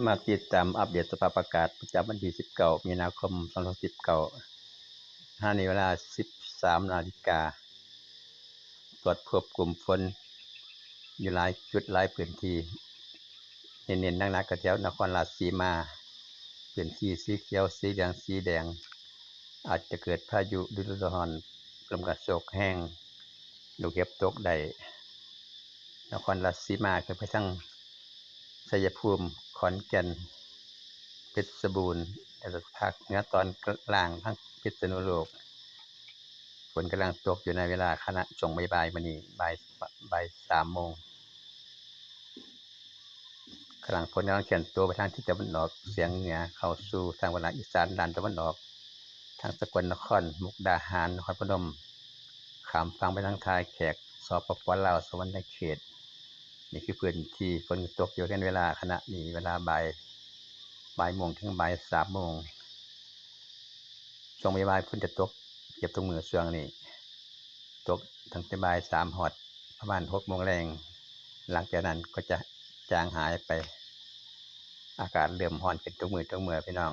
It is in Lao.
ມາຕິດຕາມອັບເດດສະພາບອາກາດປະຈຳວັນທີສິບເກົ້າ ມີນາຄົມ ສອງພັນສິບເກົ້າ ຫານີ້ເວລາສິບສາມນາລິກາ ກວດພົບກຸ່ມຝົນຢູ່ຫຼາຍຈຸດຫຼາຍພື້ນທີ່ ເນັ້ນໆໜັກໆກໍແຖວນະຄອນລາດສີມາ ພື້ນທີ່ສີຂຽວ ສີເຫຼືອງ ສີແດງ ອາດຈະເກີດພາຍຸລະດູຮ້ອນ ລົມກະໂຊກແຮງ ລູກເຫັບຕົກໄດ້ ນະຄອນລາດສີມາຂຶ້ນໄປທາງໄຊຍະພູມ ຂອນແກ່ນ ເພັດຊະບູນ ແລະ ພາກເໜືອຕອນກາງທາງພິດສະນຸໂລກ ຝົນກຳລັງຕົກຢູ່ໃນເວລາຂະນະຊ່ວງບ່າຍໆມື້ນີ້ ບ່າຍ ບ່າຍສາມໂມງ. ຂະນະຝົນກຳລັງເຄື່ອນຕົວໄປທາງທິດຕາເວັນອອກສຽງເໜືອ ເຂົ້າສູ່ທາງພາກອີສານດ້ານຕາເວັນອອກ ທາງສະກົນນະຄອນ, ມຸກດາຫານ, ນະຄອນພະນົມ, ຂ້າມຝັ່ງໄປທາງທ່າແຂກ, ສປປ ລາວ, ສະຫວັນນະເຂດ. ນີ້ຄືພື້ນທີ່ຝົນຕົກຢູ່ເປັນເວລາຂະນະນີ້ ເວລາບ່າຍ ບ່າຍໂມງເຖິງບ່າຍສາມໂມງ. ຊ່ວງບ່າຍໆ ຝົນຈະຕົກເກືອບທຸກມື້ຊ່ວງນີ້ ຕົກຕັ້ງແຕ່ບ່າຍສາມຮອດປະມານຫົກໂມງແລງ, ຫຼັງຈາກນັ້ນກໍຈະຈາງຫາຍໄປ. ອາກາດເລີ່ມຮ້ອນຂຶ້ນທຸກມື້ທຸກເມື່ອ ພີ່ນ້ອງ.